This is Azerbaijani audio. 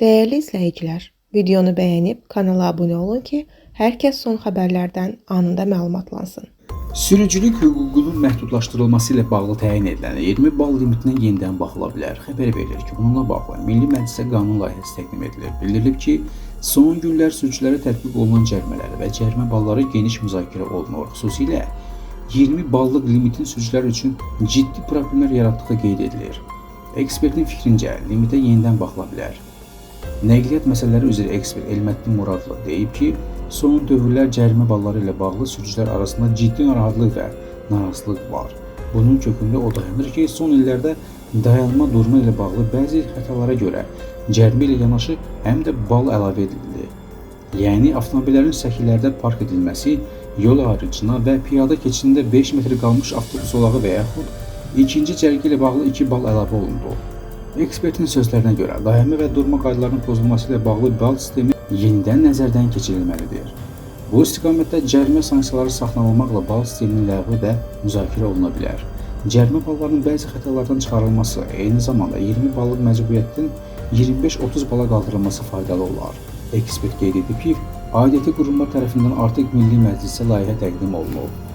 Dəyərli izləyicilər, videonu bəyənib kanala abunə olun ki, hər kəs son xəbərlərdən anında məlumatlansın. Sürücülük hüququnun məhdudlaşdırılması ilə bağlı təyin edilən 20 bal limitinə yenidən baxıla bilər. Xəbər verilir ki, bununla bağlı Milli Məclisə qanun layihəsi təqdim edilib. Bildirilib ki, son günlər sürücülərə tətbiq olunan cərimələr və cərimə balları geniş müzakirə olunur. Xüsusilə 20 ballıq limitin sürücülər üçün ciddi problemlər yaratdığı qeyd edilir. Ekspertin fikrincə, limitə yenidən baxıla bilər. Nəqliyyat məsələləri üzrə ekspert Elməddin Muradlı deyib ki, son dövrlər cərimə balları ilə bağlı sürücülər arasında ciddi narahatlıq və narazılıq var. Bunun kökündə o dayanır ki, son illərdə dayanma durma ilə bağlı bəzi xətalara görə cərimə ilə yanaşı həm də bal əlavə edildi. Yəni avtomobillərin səkilərdə park edilməsi, yol ayrıcına və piyada keçidində 5 metr qalmış avtobus zolağı və yaxud ikinci cərgə ilə bağlı 2 bal əlavə olundu. Ekspertin sözlərinə görə, dayanma və durma qaydalarının pozulması ilə bağlı bal sistemi yenidən nəzərdən keçirilməlidir. Bu istiqamətdə cərimə sanksiyaları saxlanılmaqla bal sisteminin ləğvi də müzakirə oluna bilər. Cərimə ballarının bəzi xətalardan çıxarılması, eyni zamanda 20 ballıq məcburiyyətin 25-30 bala qaldırılması faydalı olar. Ekspert qeyd edib ki, aidiyyəti qurumlar tərəfindən artıq Milli Məclisə layihə təqdim olunub.